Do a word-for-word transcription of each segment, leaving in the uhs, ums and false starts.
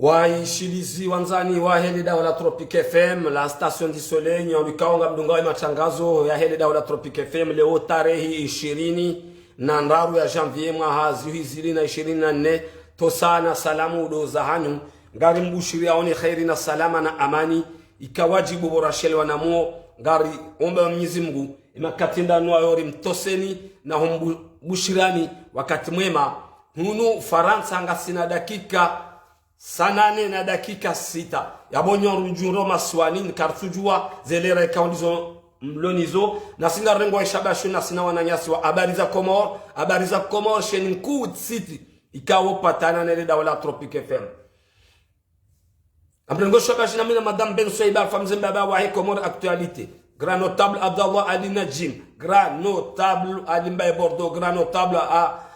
Waishilizi wandzani wahe le daula Tropic F M, la station du soleil, nyi mlikao ngamdungao ye matangazo yahe le daula Tropic F M, leo tarehi ishirini na ndraru ya janvier mwaha zihwi zili na ishirini na nne, tosa na salamu ndo zahanyu, ngarimbushiriyaoni kheri na salama na amani, ika wadjibu pvo rashelewa na muo, ngariomba Mwenyezi Mungu, ye makati ndanu ayo rimtoseni, na humbu-, bushirani wakati mwema. Hunu Farantsa ngasina dakika saa nane na dakika sita. Yapvo nyi mlio ndjuu masiwani, ngaritsudjuwa ze lera ikao ndizo mlo nazo. Nasi ngarengwa ye shababi, nasi na wananyasi wa Habari za Comores, Habari za Comores, chaîne nkuu tsi tsi, ikao upatana ne le daula Tropic F M. Ngamrengo shababi na mi na Madame Ben Soiba, Alpha Mzembe, baba wahe Comores Actualité. Grand notable Abdallah Ali Nadjim, grand notable Ali Mbaye Bordeaux, grand notable à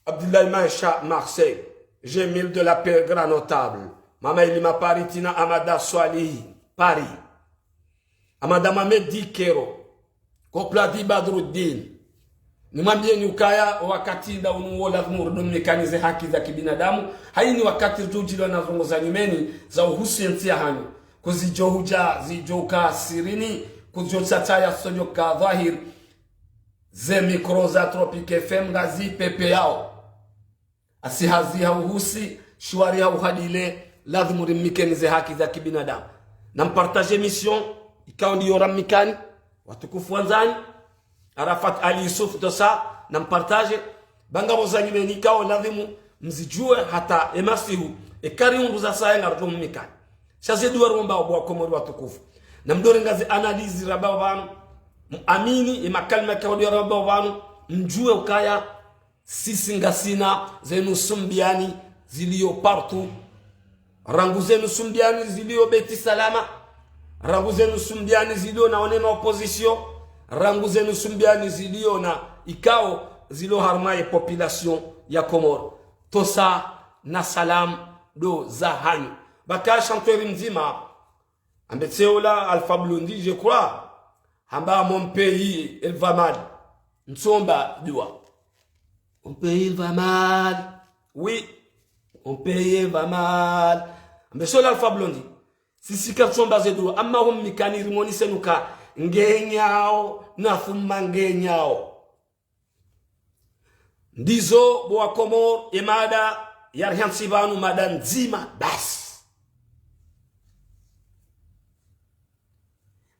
Abdoulaye Maïcha, Marseille. Jamil de la Paix, grand notable. Mama Ilima Paris, Tina Amada Swalihi, Paris. Amada Mamedi Kero, Kopladi Badruddin. Nimwambieni ukaya wakati nda unu wo lazimu ridumikanize haki za kibinadamu. Hayini wakati ridjodjiliwa na ndrongoo za nyumeni za uhusu ye ntsi yahanyu. Kuzidjo hudja, zidjo uka sirini, kuzidjo tsataya sodjo ka dhwahiri. Ze mikro za Tropic F M ngazipepeyao. Asi hazi ha uhusi, shiwari ha uhadile, lazimu rimikeni ze haki za kibinadamu. Na mpartage émission, ikao ndiyo ramikani, watukufu wandzani, Arafat Ali Yusuf tosa, na mpartage, ba ngapvo za nyumeni ikao lazimu mzidjuwe hata ye masihu, ye kari undru za saya ngarudjo mmikani. Sha ze dua romba obo wa Komori watukufu. Na mdore nga ze analyse ramba pvanu, muamini, ye makalima ikao ndiyo ramba pvanu, mdjuwe ukaya, sisi ngasina ze nusu mbiyani zilio partout. Rangu ze nusu mbiyani zilio Beit Salam. Rangu ze nusu mbiyani zilio na one ma opposition. Rangu ze nusu mbiyani zilio na ikao zilio harumwa ye population ya Komori. Tosa na salam ndo zahanyu. Baka chanteur mdzima, ambe tseula Alpha Blondy, je crois. Hamba mon pays, il va mal. Ntsomba dua. Mon pays, il va mal. Oui. Mon pays, il va mal. Ambe tseula Alpha Blondy. Sisi karitsomba ze dua. Amma hum mikani rimoniseni uka ngenyao, na fuma ngenyao. Ndizo bo wa Komori, ye mada yarihantsi pvanu mada ndzima basi.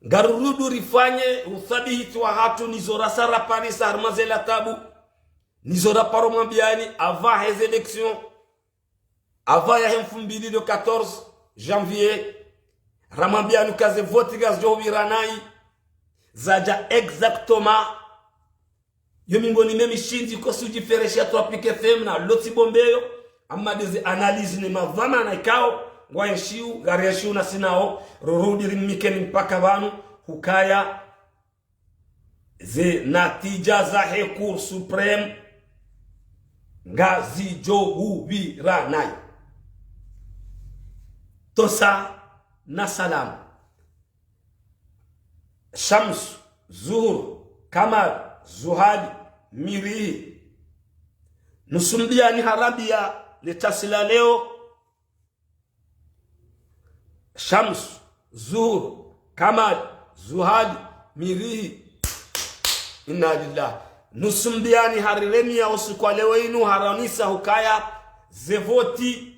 Ngarurudi rifanye uthabiti wahatru nizo rasa raparisa harumwa ze la tabu, nizo raparo mwambiyani, avant he ze élection, avant yahe mfumbili le quatorze janvier, ramwambiyani uka ze voti ngazidjo hupvira nayi, zadja exactement. Yo mingoni mwe mishindzi kosi udjiferesha Tropic F M na lotsi bombeyo, amma nde ze analyse ne madhwamana ikao, ngwaenshiu, ngarienshiu nasi nao, rurudi rimikeni mpaka pvanu, hukaya, ze natija zahe Cour Suprême, ngazidjo hupvira nayi. Tosa na salamu. Shamsu, Zuhur, Kamar, Zuhali, Mirihi. Nusu mbiyani harambiya le tasi la leo. Shamsu, Zuhur, Kamar, Zuhali, Mirihi. Inna lillahi. Nusu mbiyani hariremia usiku wa leo inu haronesa hukaya ze voti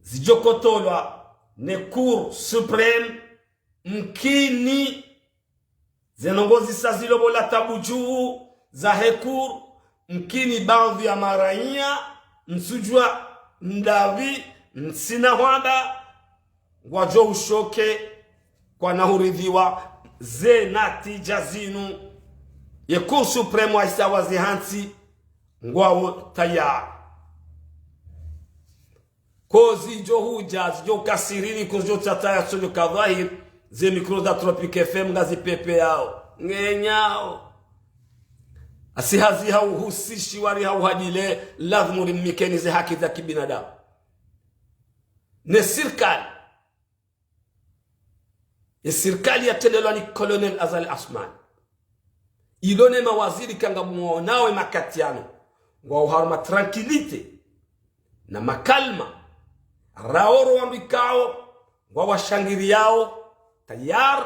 zidjo kotolwa ne Cour Suprême, mkini ze ndrongoo zisa zilo pvo la tabu djuu zahe Cour, mkini baadhwi ya maraiya, mtsudjuwa ndapvi, mtsina hwamba, ngwadjo ushoke kwana huridhiwa ze natija zinu, ye Cour Suprême wahisa wazihantsi, ngwawo tayari. Kozidjo hudja, zidjo uka sirini, kozidjo tsataya sodjo ka dhwahiri, ze mikro za Tropic F M ngazipepeyao. Ngenyao. Asi hazi ha uhusi, shiwari ha uhadile, lazimu rimikeni ze haki za kibinadamu. Ne sirikali. Ye sirikali yatrendelwa ni Colonel Azali Assoumani. Ilo ne mawaziri ika ngamwonao ye makati yanu, ngwao harumwa tranquillité, na makalima, raoro wandru ikao ngwawashangiriyao, tayari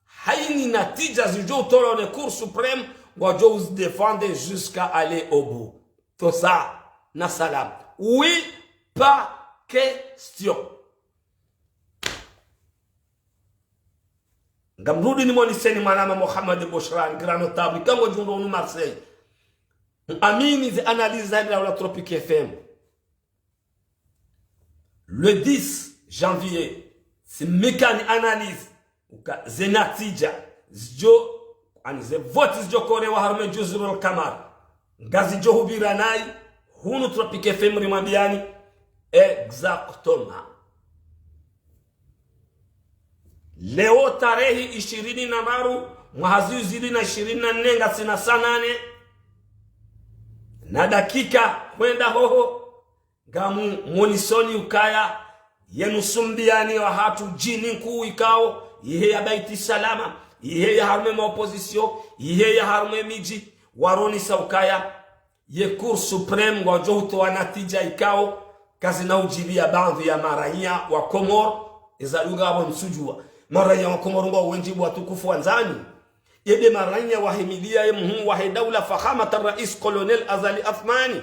haina natija zidjo utolwa ne Cour suprême, ngwadjo uzidéfendre jusqu'à aller au bout. Tosa na salama. Oui, pas question. Ngamrudi nimoniseni mwanama Mohamed Bouchra, grand notable, ikao ngodjo undro hunu Marseille. Amini ze analyse za hula Tropic F M. Le dix janvier, tsimnika ni analyse, uka ze natija, zidjo, ani ze vote zidjo korewa harumwa Juzurul Kamar. Ngazidjo hupvira nayi, hunu Tropic F M rimwambiyani, exactement. Leo tarehi ishirini na ndraru, mwaha zihwi zili na ishirini na nne, ngasina saa nane na dakika hwenda hoho, ngamumonisoni ukaya ye nusu mbiyani wahatru djini nkuu ikao, ihe ya Baiti Salama, ihe ya harumwa ma opposition, ihe ya harumwa midji, waronesa ukaya ye Cour suprême ngwadjo utowa natija ikao, kazina udjibiya baadhwi ya maraiya wa Komori, eza dunga apvo ntsudjuwa. Maraiya wa Komori ngwao wendji bo watukufu wandzani. Yende maraiya wahimiliya ye mhuu wahe daula Fakhamat Rais Colonel Azali Assoumani.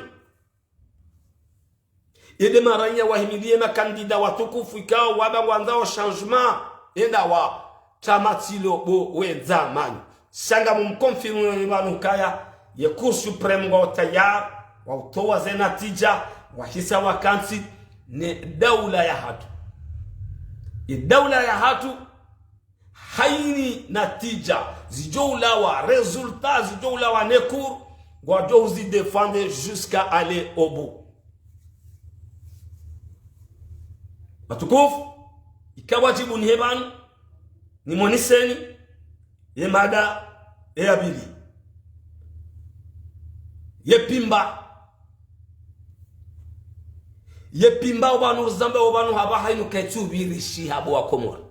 Yende maraiya wahimiliya ye makandida watukufu ikao wamba ngwandzao changement, yende wa tsamatilo bo wendza manyu. Sha ngamumconfirmé pvanu ukaya ye Cour suprême ngwao tayari wa utowa ze natija, wahisa wakantsi ne daula yahatru. Ye daula yahatru haina natija zidjo ulawa, résultat zidjo ulawa ne Cour, ngwadjo uzidéfendre jusqu'à aller au bout. Watukufu, ika wadjibu nihe pvanu, nimoniseni ye mada eya pvili. Ye pimba. Ye pimba opvanu rizamba opvanu hapvaha inu kaitsupvirishiha bo wa Komori.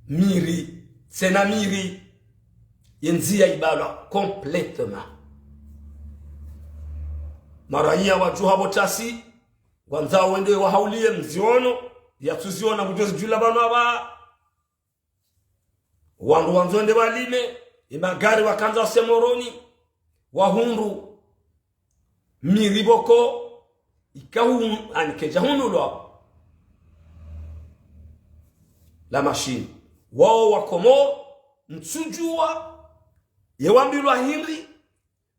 Miri, tsena miri, ye ndziya ibalwa complètement. Maraiya wadjuha bo tasi, ngwandzao wende wahauliye mziono, yatsuziona kudjo zidjula pvanu apvaha. Wandru wandzo wende walime, ye magari wakandza wase Moroni, wahundru miri pvoko, ika hu-, ani kaidja hundulwa la machine. Wao wa Komori, ntsudjuwa ye wambilwa hindri,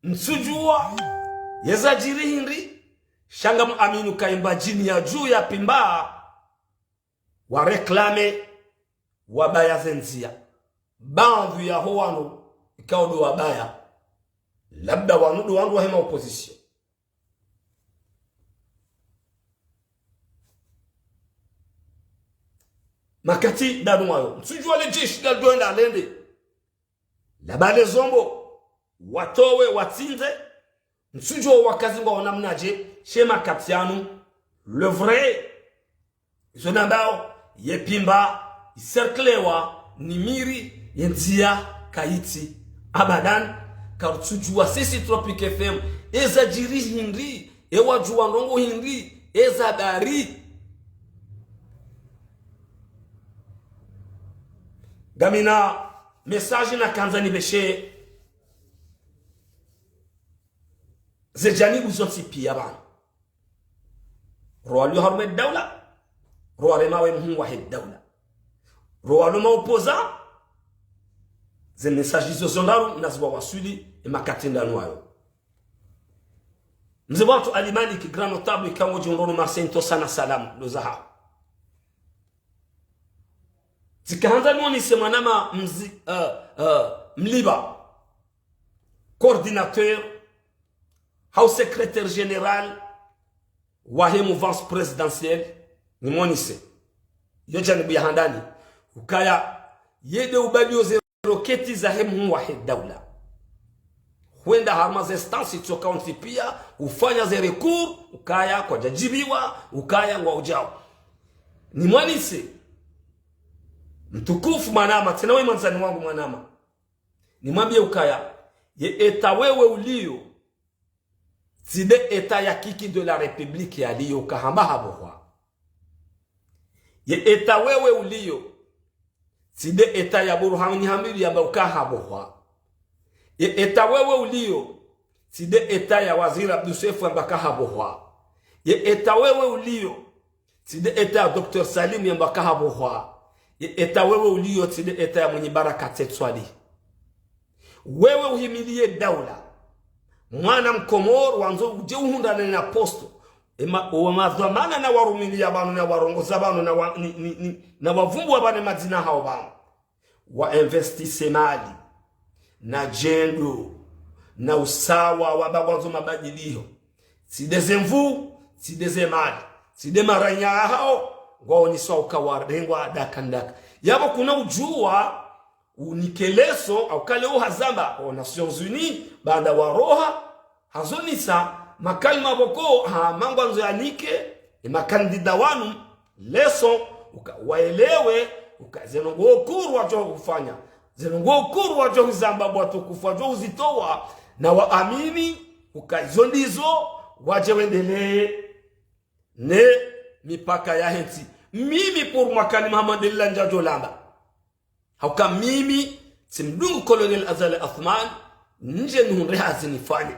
ntsudjuwa ye zadjiri hindri, sha ngamuamini uka imba djini ya dju ya pimba, wa réclamer, wabaya ze ndziya. Baadhwi yaho wanu ikao ndo wabaya, labda wanu ndo wandru wahe ma opposition. Makati ndanu wayo, ntsudjuwa le jeshi ndalidjo enda lende labale zombo, watowe, watsindze, ntsudjuwa wakazi ngwao namnadje, she makati yanu, le vrai, izo nambao, ye pimba, icerclewa ni miri, ye ndziya kayitsi abadan. Karutsudjuwa sisi Tropic F M, ezadjiri hindri, ewadjuwa ndrongo hindri, eza dari. Ngamina message nakandza nipveshe ze janibu zontsi piya pvanu. Ro walio harumwa ye daula, ro waremao ye mhuu wahe daula, ro walio ma opposants, ze message izo zondraru naziwawaswili ye makati ndanu wayo. Mze wantru Ali Malik, grand notable, ikao ngodjo undro hunu Marseille, ntsosana salamu ndo zahaho. Tsikahandza niwonese mwanama Mzi-, eh, eh, Mliba, coordinateur hau secrétaire général wahe mouvance présidentielle, nimwonese yo janibu ya handani, ukaya yende ubaliyo ze roketi zahe mhuu wahe daula. Hwenda harumwa ze instances tsoka ontsi piya, ufanya ze recours, ukaya kwadjadjibiwa, ukaya ngwaudjao. Nimwanise, mtukufu mwanama, tsena we mwandzani wangu mwanama. Nimwambiye ukaya, ye état wewe uliyo, Tsi nde état ya Kiki de la République yaliyo uka hamba habohwa. Ye état wewe uliyo, tsi nde état ya Burhani Hamidu yamba uka habohwa. Ye état wewe uliyo, tsi nde état ya Waziri Abdou Soefo yamba uka habohwa. Ye état wewe uliyo, tsi nde état ya Docteur Salim yamba uka habohwa. Ye état wewe uliyo, tsi nde état ya Mwinyi Baraka Said Soilihi. Wewe uhimiliye daula. Mwana Mkomori wandzo udje uhundrane na poste. Ema, owa madhwamana na warumiliya pvanu, na warongoza pvanu, na wa, ni, ni, ni, na wavumbuwa pvanu madzina hawo pvanu. Wa investise mali, na djendo, na usawa, wamba ngwandzo mabadiliho. Tsi nde ze nvu, tsi nde ze mali, tsi nde maranya hawo, ngwaoneswa uka warengwa daka ndaka. Yapvo kuna udjuwa, unike leçon, au kale uhazamba, o Nations Unies, baanda waroha, hazonesa, makalima pvoko, hamba ngwandzo yanike, e makandida wanu, leçon, uka waelewe, uka zinu ngo kuru wadjo ufanya, zinu ngo kuru wadjo uzamba watukufu wadjo uzitowa, na waamini, uka izo ndizo, wadje wendelee ne mipaka yahe ntsi. Mimi pour moi kalima hama ndeli la ndjadjo lamba. Hauka mimi, tsi mdungu Colonel Azali Assoumani, ndje nihundre hazi nifanye.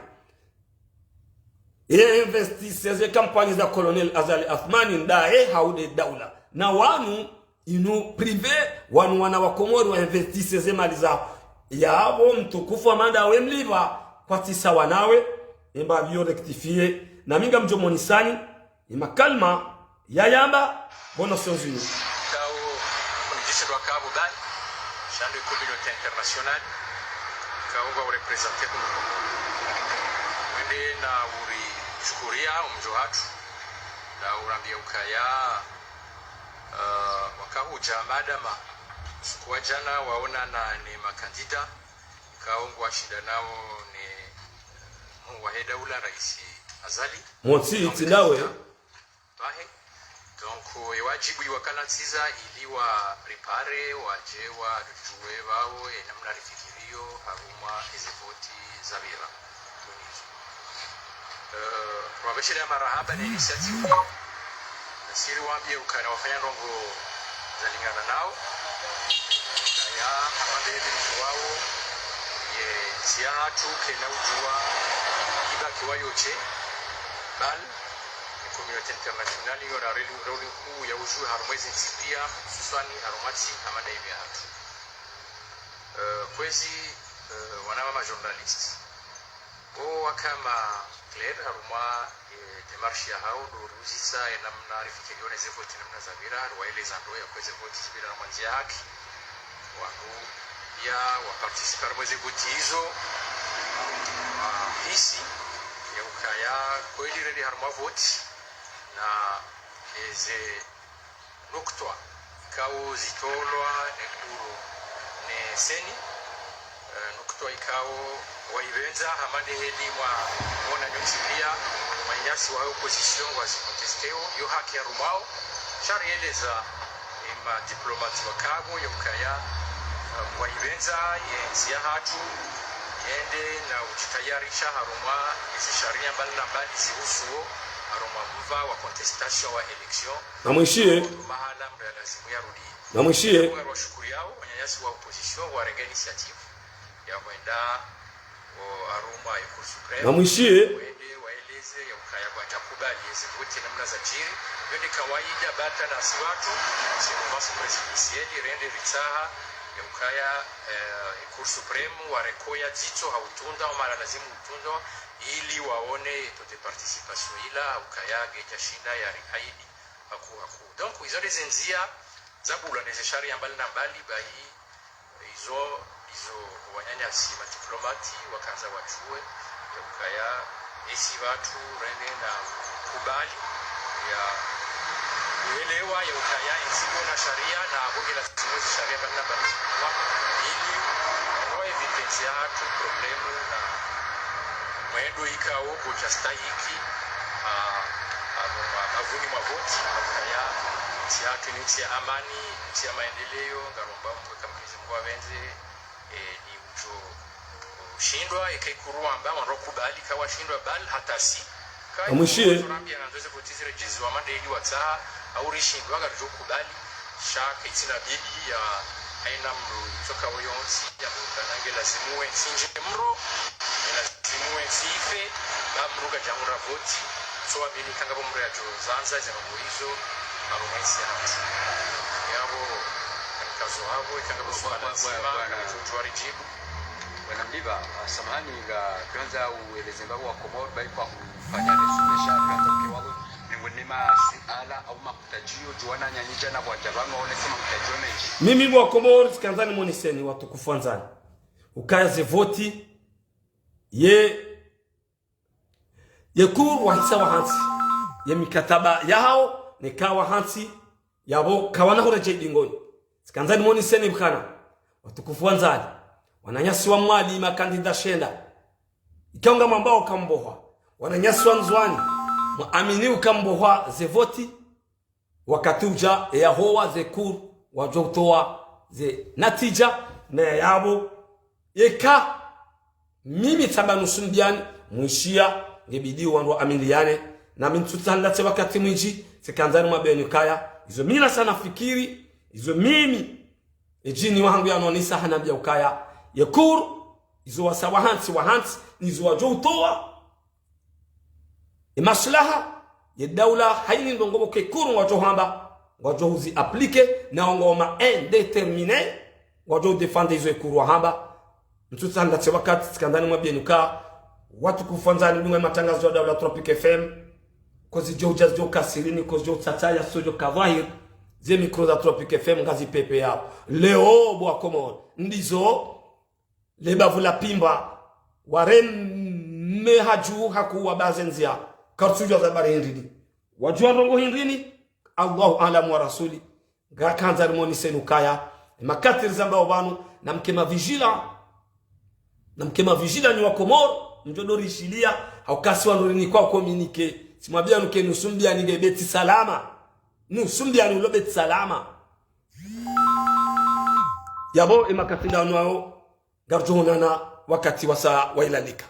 Ye investise ze kampanyi za Colonel Azali Assoumani ndaye hau nde daula. Na wanu, inu privé, wanu wana wa Komori wa investise ze mali zawo. Yapvo mtukufu Hamada we mlipva, kwatsi sawa nawe, emba pviyo rectifier. Na mi ngamdjo monisani, e makalima yayamba bo Nations Unies. Ikao unidjishilwa kabo bani, sha nde communauté internationale, ikao ngwa ureprésenter kunu Komori. Wende na urishukuriya omdjo hatru, na urambia ukaya, eh, wakahudja madama, usiku wa djana waonana ne makandida, ikao ngwashindanao ne, eh, mhuu wahe daula, Raisi Azali. Mwotsi, tsi ndawe. Bahi. Donc, e wadjibu iwakalantsiza ili wa préparer, wadje wadjuwe pvao, e namna rifikiriyo, harumwa eze voti zapvira. Tunizo. Eh, riwapveshelea marahaba ne initiative. Nasi riwambie ukana wafanya ndrongo zalingana nao. Ukaya, hama ndeli mdjuwao, ye ntsi yahatru kayina udjuwa ibaki wayo she. Bal, e communauté internationale yo na reli, reli nkuu ya udjuwe harumwa ezi ntsi pia, hususwani harumwa ntsi hama nda inu yahatru. Eh, kwezi, eh, wanama ma journalistes. Wo waka ma clair harumwa, eh, démarche yahawo, ndo riuzisa ye namna rifikiriyo ne ze voti namna zapvira, riwaeleza ndo ya uka eze voti zipvira harumwa ndzia ya haki. Wandru pia waparticiper harumwa eze voti izo, wahisi ya ukaya kweli reli harumwa voti, na eze nukutwa ikao zitolwa ne kuru ne CENI, eh, nukutwa ikao waipvendza hama nde heli mwaona nyontsi pia, wananyasi wa opposition wazicontesteo, yo haki harumwawo, sha rieleza e ma diplomates wakapvo ya ukaya, eh, waipvendza ye ntsi yahatru, yende na udjitayarisha harumwa ezi sharia mbali na mbali zihusuo harumwa mva wa contestation wa élection. Namwishiye. Mahala mdru ya lazimu yarudi. Namwishiye. Kwa washukuriyao, wananyasi wa opposition, warenge initiative ya hwenda, o, harumwa e Cour suprême. Namwishiye. Wende, waeleze, ya ukaya kwadjakubali, ezi voti namna zadjiri. Yo nde kawaida bata nasi watru, si mouvance présidentielle, rende ritsaha, ya ukaya, eh, e Cour suprême, warekoya dzitso ha utunda, omara lazimu utunda, ili waone taux de participation ila, ukaya ngedjashinda yarihaidi. Haku, haku. Donc, izo ndeze ndzia zabulwa ndeze sharia mbali na mbali, bahi, izo, izo wananyasi madiplomati wakandza wadjuwe, ya ukaya, esi watru rende na kubali, ya, uelewa, ya ukaya, ezi ziko na sharia, na apvo ngela zimwe ze sharia mbali na mbali, ili, no éviter ntsi yahatru problème na mwendo ikao kwadjastahiki, ah, ah, mavuni mwa voti, ya, ntsi yahatru ni ntsi ya amani, ntsi ya maendeleo, ngaromba mwe ka Mwenyezi Mungu apvendze, eh, ni udjo, Shindwa, eka Ikuru wamba, wandru wakubali, kawashindwa, bal, hata si. Ka Amwishiye. Ikuru wandru wambia ngandze ze voti ziredjeziwa, mana ndeli watsaha, au rishindwa, ngaridjo kubali, sha kaitsina bidi ya, haina mdru, tsoka woyontsi, ya mdru kanange lazimu wentsi ndje mdru, lazimu wentsi ife, ba mdru kadjahundra voti, so wamini kanga bo mdru yadjo zandza, zema bo izo, aro mwentsi ya hatru. Yabo, kanikazo habo, ikanga bo swala Bwa-, bwa-, ndzima, bwana. Kanikazo djuwa ridjibu. Bwana Mdiba, ah, samahani, ngapvendza ueleze mbapvi wa Komori, bayi kwa kufanya resume sha, ngapvendza uke wapvo, miongoni mwa masuala au mahutadjio, djuwa na nyanyidja na wadja pvanu, waonese mahutadjio mendji. Mimi bo wa Komori, tsikandza nimoneseni watukufu wandzani. Ukaya ze voti, ye, ye Ikuru wahisa wahantsi. Ye mikataba yahao, neka wahantsi, yabo kawana huredjei dingoni. Tsikandza nimoneseni mkana. Watukufu wandzani. Wananyasi wa Mwali makandida shenda. Ikao ngamwambao uka mbohwa. Wananyasi wa Ndzuwani. Mwaamini uka mbohwa ze voti. Wakati udja, eyahowa ze Ikuru. Wadjo utowa ze natija. Na yabo. Eka. Mimi tsamba nusu mbiani, mwishiya, ngebidi wandru waamiliane, na mi ntsutsaha ndatse wakati mwindji, tsikandza nimwambeni ukaya, izo mi nasa nafikiri, izo mimi, edjini wahangu yanonesa hanambia ukaya, ye Ikuru, izo wasa wahantsi, wahantsi, nizo wadjo utowa. Emaslaha, ye daula, haini ndrongoo pvo ke Ikuru ngwadjo hamba, ngwadjo huzi appliquer, na wao ngwao ma indéterminés, ngwadjo défendre izo Ikuru wahamba, Ntsutsaha ndatse wakati, tsikandza nimwambeni uka, watukufu wandzani mdungao ye matangazo ya daula Tropic F M, kozidjo udja zidjo kasirini, kozidjo utsatsa ya sodjo ka dhwahiri, ze micro za Tropic F M ngazipvepveyao. Leo bo wa Komori, ndizo, le bavu la pimba, wareme hadju haku wabaze ndzia, kartsudjuwa za bari hindrini. Wadjuwa ndrongoo hindrini, Allahu a'lam wa rasuli. Ngakandza rimoneseni ukaya, emakati rizambao pvanu, namke ma vigilants, namke ma vigilants nyi wa Komori, mdjo ndo rishiliya, hauka si wandru rinikwa communiqué. Tsimwambia nuke nusu mbiani nge Beit Salam. Nusu mbiani ulo Beit Salam. Yabo emakati ndanu yao, ngaridjo onana wakati wasa wailalika.